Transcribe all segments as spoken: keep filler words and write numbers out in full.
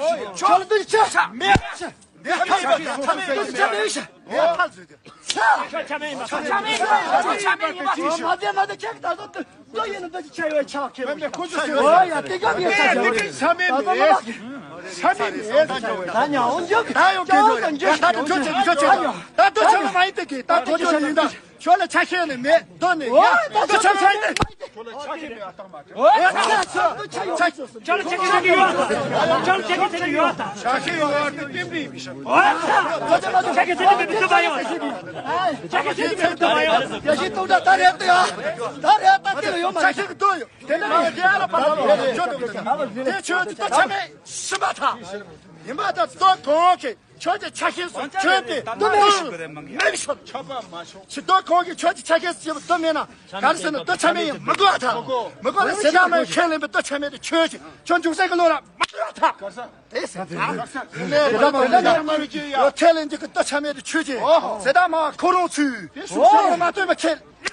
ཁྱོད་ལ་འདུག་ཆ། མེད། འདི་ཁ་མེད་པ་ཁ་མེད་པ་ཁ་མེད་པ། ཁ་མེད་པ་ཁ་མེད་པ། ཁྱོད་ཆ་མེད་ཡིན་པ། ཁྱོད་ཆ་མེད་ཡིན་པ། ཁྱོད་ཆ་མེད་ཡིན་པ། ཁྱོད་ཆ་མེད་ཡིན་པ། མ་བདེ་མ་བདེ་ཁྱེད་ད་སོ། ལོ་ཡིན་ན་ད་ཅི་བྱ་ཡོད་ཆགས་ཁྱེད། མེད་མེད་ཁོ་ཚོ་ཟེར། ཨོ་ཡ་དེ་ག་མེད་ས་ཆ་མེད། ཆ་མེད་མེད། ཆ་མེད་མེད། ད་ཉ་འོ་འཇོག་ད་ཡོང་ཁྱེད་འཇོག་ད་ད་ཁྱོད་ཆ་ཁྱོད་ཆ་ད་ད་ཁྱོད་ཆ་མ་ཡིན་ཏེ་གི་ད་ཁོ་ཚོ་ཡིན་ད་ཁྱོད་ལ་ཆ་ཤེས་ནི་མེད་དོ་ནི་ཡ་ད་ཁྱོད་ཆ་མ་ཡིན་ཏེ། ཁྱོད་ལ་ཆ་ཤེས་ནི་ཡོད། ཁྱོད་ལ་ཆ་ཤེས་ནི་ཡོད། ཁྱོད་ལ་ཆ་ཤེས་ནི་ཡོད་ད། ཆ་ཤེས་ཡོད་བར་དུ་བསྟན་པའི་མི་ཤེས། ཆ་ཤེས་ཚད་དུ་མ་ཡོད། ཆ་ཤེས་ཚད་དུ་མ་ཡོད། ཡ་ཤི་ཏུང་ད་ད་རེད་ཡ། ད་རེད་ད་དེ་ཡོད་མ་ཆ་ཤེས་ཀྱི་དོན་ཡོད། དེ་ནས་ང་རྒྱལ་ལ་ཕར་ལ་ཁྱོད་དུ་དེ་ཁྱོད་ཀྱི་ད་ཆ་མེད་ཤི་མ་ཐག་ཡིན་པ་ད་ལྟོ་གོང་གི་ཁྱོད་ཀྱི་ཆ་ཤེས་སུ་ཁྱོད་དེ་དུ་མེད་ཤི་མེད་ཤོར་ཆ་པ་མ་ཤོར་ཆི་ལྟོ་གོང་གི་ཁྱོད་ཀྱི་ཆ་ཤེས་སུ་ཅི་དུ་མེད་ན་ག་རེ་ཟེར་ན་ལྟོ་ཆ་མེད་ཡིན་མི་དགོས་ཐག་མི་དགོས་ལ་ཟེར་ན་མ་ཁས་ལེན་པའི་ལྟོ་ཆ་མེད་དུ་ཁྱོད་ཀྱི་ཁྱོད་འཇུག་སེང་གི་ལོ་ར་མ་དགོས་ཐག་དེ་ཟེར་ན་ཁས་ལེན་གྱི་ལྟོ་ཆ་མེད་དུ་ཁྱོད་ཀྱི་ཟེར་ད་མ་ཁོ་རང་ཚུལ་ཁྱོད་མ་ལྟོས་མ་ཁས།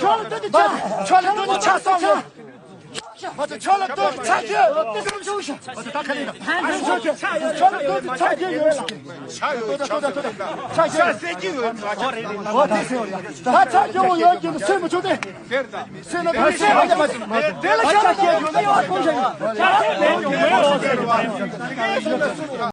ཁྱོད་ལ་ལྟོས་ཏེ་ཆགས། ཁྱོད་ལ་ལྟོས་ཏེ་ཆགས་སོང་ཡོད། ཁྱོད་ལ་ལྟོས་ཏེ་ཆགས་ཀྱི་ཡོད། ཁྱོད་ལ་ལྟོས་ཏེ་ཆགས་ཀྱི་ཡོད། ཆགས་ཡོད། ཆགས་ཀྱི་ཡོད། ད་ཆགས་ཀྱི་ཡོད་ཀྱི་སེམས་མི་ཆུང་དེ། སེམས་ལ་སེམས་མ་ཆུང་དེ། དེ་ལ་ཆགས་ཀྱི་ཡོད།